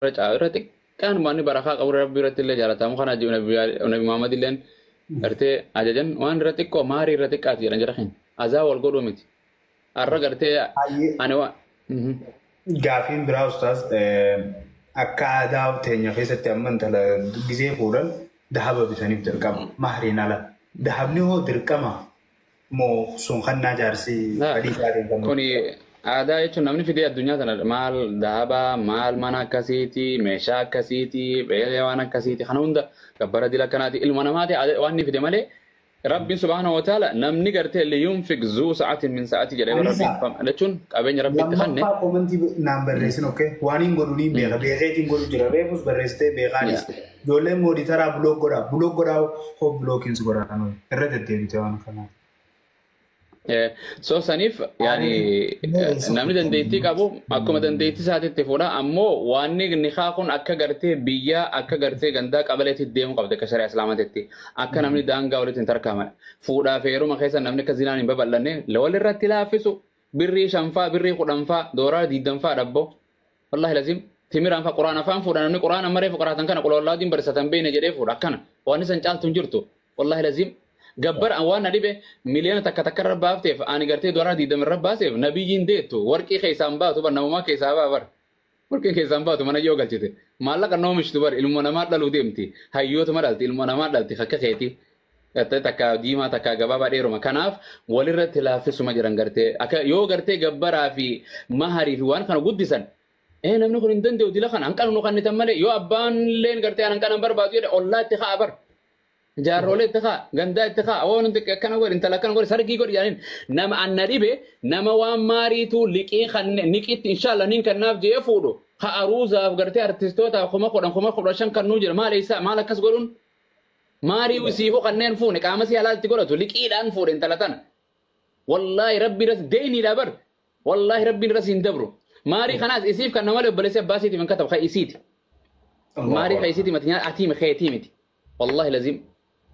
Irra xiqqaan waan barakaa qabu Rabbi irratti illee jaalatamu kana Nabi Muhammad illeen gartee ajajan waan irra xiqqoo maarii irra xiqqaati jedhan jara keenya. Azaa wal godhuu miti. Har'a gartee ani waan. Gaafiin biraa ustaaz, akka aadaa teenya keessatti amma intala gizee fuudhan dahaba bitaniif dirqama. Mahriin ala. Dahabni hoo dirqama moo sun kannaa jaarsi fedhii isaatiin kan Kuni aadaa jechuun namni fidee addunyaa tana maal dahabaa, maal mana akkasiiti, meeshaa akkasiiti, beelee waan akkasiiti, kana hunda gabbara dila akkanaati, ilma namaati waan inni fide malee Rabbiin subhaanahu wa ta'ala namni gartee liyunfiq zuu sa'atin min sa'ati jedhee Rabbiin jechuun qabeenya Rabbitti kanne. Lammaffaa comment naan barreessin, okay? Waan hin godhu niin beeka. Beekeetiin godhu jira. Reefus barreessitee beekaanis. Ijoolleen moderator block godhaa. Block godhaa, hoo blockiinsi godhaa kan irra deddeebite waan kanaa. So saniif yaani namni dandeettii qabu akkuma dandeettii isaatitti fuudha. Ammoo waan nikaa kun akka gartee biyyaa, akka gartee gandaa qabaleetti deemuu qabdi, akka shari'a islaamaatitti akka namni daangaa walitti hin tarkaaman, fuudhaa fi heeruma keessa namni akka zinaan hin babal'anne walirratti laaffisu, birrii 5faa, birrii 10faa, dooraa 20faa dhabboo, wallahi lazim timiraan fa quraan afaan fuudha. Namni quraan amma reefu qaraatan kana quloollaadiin barsiisatan beene jedhee fuudha. Akkana waan isan caaltu hin jirtu. Wallahi lazim gabbar waan na dhibe miliyoona 1 takka irra baafteef, ani gartee doolaara 20 irra baaseef nabiyyiin deettu warqii keessaan baatu bar, namumaa keessaa baa bar, warqii keessaan baatu. Mana yoo galchite maallaqa noomishtu bar, ilmoo namaa dhaluu deemti, hayyootuma dhalti, ilmoo namaa dhalti akka keeti gartee takka diimaa, takka gabaabaa, dheeruma. Kanaaf walirratti laaffisuma jiran gartee akka yoo gartee gabbaraa fi maharii fi waan kana guddisan, namni kun hin danda'u dila kana hanqanu nu kannitan malee, yoo abbaan illeen gartee hanqanan barbaadu jedhe, ollaa itti ka'a bar, jaarrolee itti kaa, gandaa itti kaa, waan hundi akkana godhi, intala akkana godhi, sargii godhi jedhaniin. Nama anna dhibe nama waan maariitu liqii kan niqitti inshallah nin kannaaf jee fuudhu ka aruuzaaf gartee artistootaaf 10,000, 15,000 kannuu jira. Maal eessa maal akkas godhuun maarii isiifuu kanneen fuune qaama si halaalti godhatu liqiidhaan fuudhe intala tana. Wallaahi Rabbi irras deeniidha bar, wallaahi Rabbiin irras hin dabru. Maarii kanaas isiif kan nama obboleessi abbaa isiitiif hin katabu kan isiiti. Maarii kan isiiti mati atii keetii miti. Wallahi lazim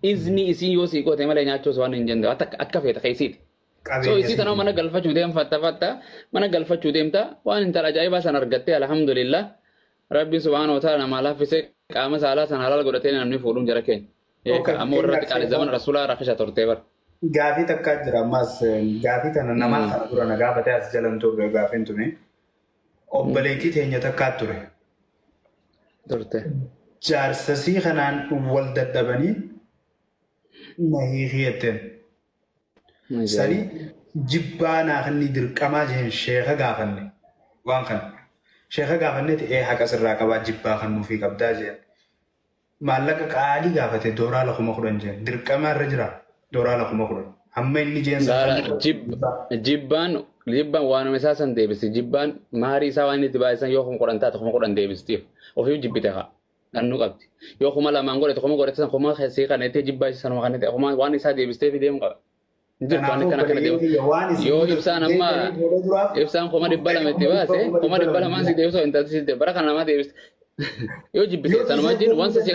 izni isiin yoo sii goote malee nyaachuus waan hin jenne akka feete kan isiiti. So isii tana mana galfachuu deem, fatta fatta mana galfachuu deemta, waan intala ajaa'ibaa san argattee, alhamdulillah, Rabbi subhaanahu wa ta'ala namaa laaffisee qaama saalaa san halaal godhatee namni fuudhuun jara keenya. Ammoo irratti qaali zaman rasuulaa rakkisha turtee bar. Gaafii takkaa jira ammas, gaafii tana namaa kana dura na gaafatee as jalan turre gaafiin tuni. Obboleettii teenya takkaa ture. Turte. Jaarsasii kanaan wal dadhabanii na hiikii jetteen. Sani jibbaa naa kanni dirqamaa jeen sheeka gaafanne waan kana. Sheeka gaafanneeti ee haqa sirraa qabaa, jibbaa kan nuufii qabdaa jeen. Maallaqa qaalii gaafate, dooraala 10,000 jeen. Dirqamaa irra jira dooraala 10,000. Hamma inni jeen. Jibbaan waanuma isaa san deebisi. Jibbaan maarii isaa waan inni itti baay'isan yoo 10,000 taate 10,000 deebistiif. Ofiif jibbite haa. Dhannuu qabdi. Yoo 2,000 godhate, kuma godhate san kuma sii kana itti jibbaa isa sanuma kana kuma waan isaa deebistee fi deemu qaba. Jirtu waan akkana kana deemu. Yoo ibsaan amma ibsaan 200,000 itti baase, 200,000 si deebisuu intalti si bara kana namaa deebiste. Yoo jibbite sanuma wajjin waan si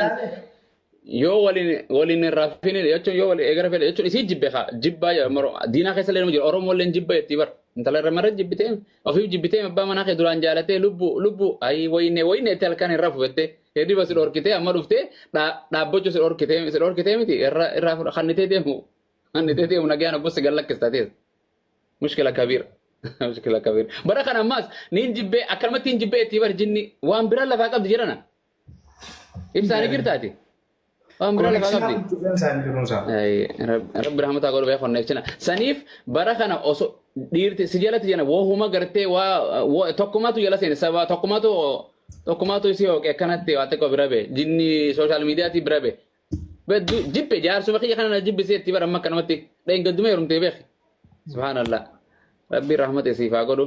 yoo waliin waliin hin raafin jechuun, yoo waliin eegara fedhe jechuun isii jibbe haa jibbaa diinaa keessa illee jira, Oromoo illee jibba jetti bar, intala irra mara jibbitee ofiif jibbitee abbaa manaa kee duraan jaalatee lubbu lubbu ayi wayine wayine itti halkan hin rafu jettee hirriba si dhorkitee, amma dhuftee dhaabbachuu si dhorkitee miti irra irraa kannitee deemu, kannitee deemu nagaan obbo si gallakkistatees. Mushkila kabiira. Mushkila kabiira. Bara kana ammaas niin jibbee akkanumatti hin jibbee itti bar, jinni waan biraa lafaa qabdi jedhana. Ibsaanii jirtaati. Waan biraa lafaa qabdi. Rabbi rahmataa godhu beeku connection. Saniif bara kana osoo dhiirti si jalatti jena wohuma gartee waa tokkumatu jala seene, saba tokkumatu isii hooqe akkanatti waa xiqqoo bira bee jinni social mediatii bira bee. Jibbe jaarsuma kiyya kana na jibbisee itti bara amma akkanumatti dheengadduma heerumtee beeki. Subhaanallah. Rabbi rahmata isiif haa godhu.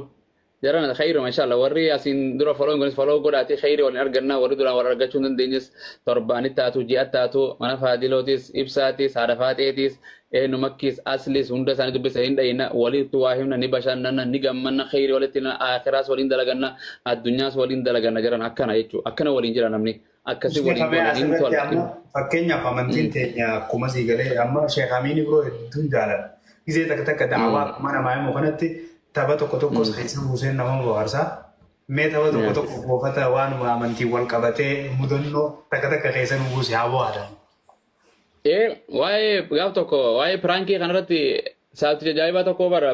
Jarana khayru mashallah, warri asiin dura follow kunis follow godhaati, khayri waliin arganna. Warri duraan wal argachuu hin dandeenyes torbaanitti taatu, ji'a taatu, mana Faadilootis, Ibsaatis, haadha Faaxeetis, eenyu Makkiis, Aslis hunda isaanii dubbisa hin dhayina, walitti waa himna, ni bashannanna, ni gammanna, khayri walitti akhiraas waliin dalaganna, addunyaas waliin dalaganna. Jiran akkana jechuudha, akkana waliin jira namni akkasii waliin godhan hin tola. Fakkeenyaaf amantiin teenya akkuma sii galee amma Sheekh Amiin biroo hedduun jaaladha. Gizee takka takka da'awaa akkuma namaa himu kanatti tapha tokko tokkos keessa buuseen nama bohaarsaa. Mee tapha tokko tokko buufata waanuma amantii wal qabatee mudannoo takka takka keessa nu buuse haa bu'aadhaan. Waa'ee gaaf tokko waa'ee piraankii kanarratti sa'aatii ajaa'ibaa tokko bara.